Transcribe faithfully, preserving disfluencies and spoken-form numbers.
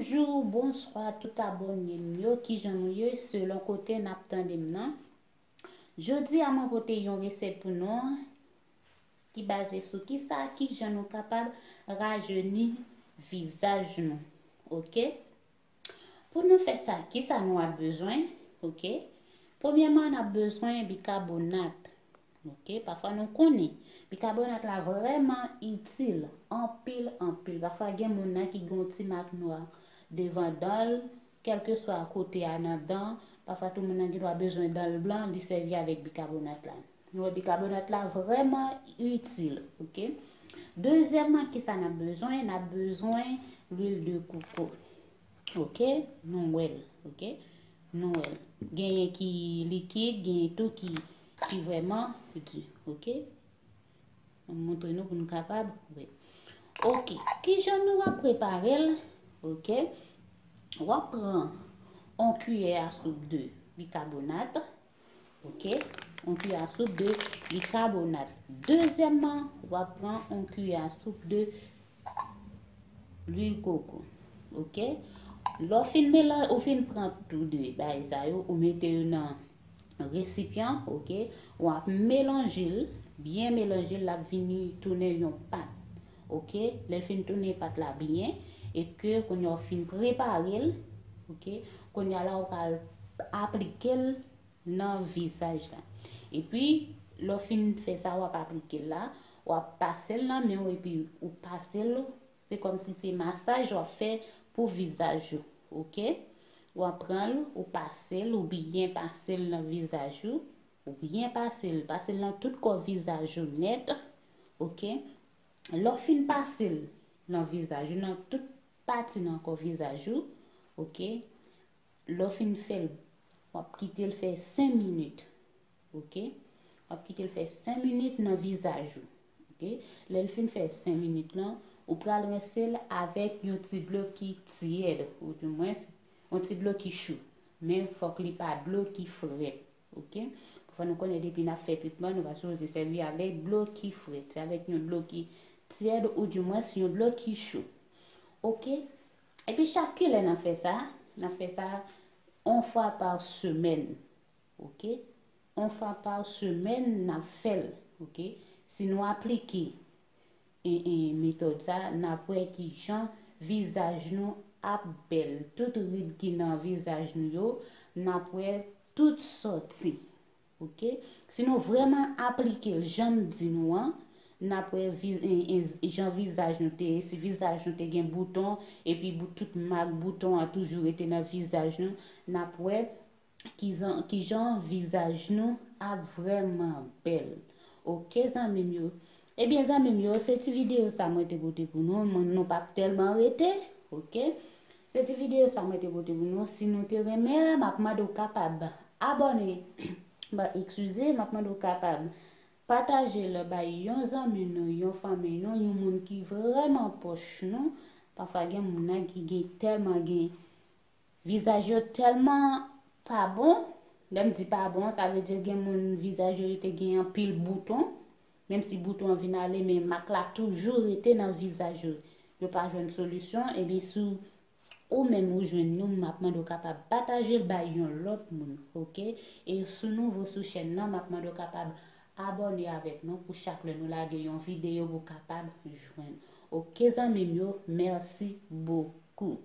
Bonjou, bonswa tout abòne m yo, kijan nou ye selon kote n ap tande m nan? Jodi a mwen pote yon resèt pou nou ki baze sou kisa, kijan nou kapab rajeni vizaj nou. Oke? Pou nou fè sa, kisa nou ap bezwen? Oke? Premyèman, n ap bezwen bikabonat. Oke? Pafwa nou konnen bikabonat la vrèman itil, anpil, anpil. Pafwa gen moun nan ki gen yon ti mak nwa devan dan l, kèlkeswa kote a nan dan. Pafwa tou moun nan gendwa bezwen dan l blan, li sèvi avèk bikabonat la. Nou wè bikabonat la vrèman itil, oke? Dezyèmman, kisa n ap bezwen? N ap bezwen lwil de koko. Oke? Nou wè l, oke? Nou wè l. Genyen ki likid, genyen tou ki, ki vrèman di, oke? M montre nou pou nou kapab wè. Oke, kijan nou ap prepare l? Oke, w ap pran yon kiyè a soup de bikabonat. Oke, yon kiyè a soup de bikabonat. Dezyèmman, w ap pran yon kiyè a soup de lwil koko. Oke, lè w fin melanj, ou fin pran tou de bagay sa yo, ou mete yo nan resipyan, oke, w ap melanje l, byen melanje l, l ap vini tounen yon pat. Oke, lè l fin tounen pat la byen, e ke kounye a w fin prepare l, oke, kounye a la w pral aplike l nan vizaj la. Epi, lè w fin fè sa, w ap aplike l la, w ap pase l nan men w, epi ou pase l, se kòmsi se masaj w ap fè pou vizaj ou, oke? W ap pran l, ou pase l, ou byen pase l nan vizaj ou, ou byen pase l, pase l nan tout kò vizaj ou nèt, oke? Lè w fin pase l nan vizaj ou, nan tout pati nan kò vizaj ou, oke? Lè w fin fè l, w ap kite l fè senk minit, oke? W ap kite l fè senk minit nan vizaj ou, oke? Lè l fin fè senk minit lan, ou pral rense l avèk yon ti dlo ki tyèd, oudimwens, yon ti dlo ki cho. Men fòk li pa dlo ki frèt, oke? Pafwa nou konnen depi n ap fè tretman, nou pa sipoze sèvi avèk dlo ki frèt. Se avèk yon dlo ki tyèd, oudimwens yon dlo ki cho, oke? Epi chak kilè n ap fè sa, n ap fè sa yon fwa pa semèn, oke? Yon fwa pa semèn n ap fè l, oke? Si nou aplike, e, e, metòd sa, n ap wè kijan vizaj nou ap bèl. Tout rid ki nan vizaj nou yo, n ap wè tout sòti. Oke? Si nou vrèman aplike l jan m di nou an, n ap wè vi-, e, e, jan vizaj nou te ye. Si vizaj nou te gen bouton, epi bou-, tout mak bouton an toujou rete nan vizaj nou, n ap wè kizan-, kijan vizaj nou ap vrèman bèl. Oke, zanmi m yo? Ebyen, zanmi m yo, se ti videyo sa mwen te pote pou nou. Mwen, nou p ap tèlman rete, oke? Se ti videyo sa mwen te pote pou nou. Si nou te renmen l, m ap mande w kapab abòne, ba, eskize, m ap mande w kapab pataje l bay yon zanmi nou, yon fanmi nou, yon moun ki vrèman pwòch nou. Pafwa gen moun nan ki gen tèlman gen vizaj yo tèlman pa bon. Lè m di pa bon, sa vle di gen moun vizaj yo te gen anpil bouton. Menm si bouton an vin ale, men mak la toujou rete nan vizaj yo. Yo pa jwenn solisyon, ebyen si w, ou menm ou jwenn nou, m ap mande w kapab pataje l bay yon lòt moun, oke? E si w nouvo sou chèn nan, m ap mande w kapab abòne avèk nou pou chak lè nou lage yon videyo pou w kapab jwenn. Oke, zanmi m yo, mèsi bokou.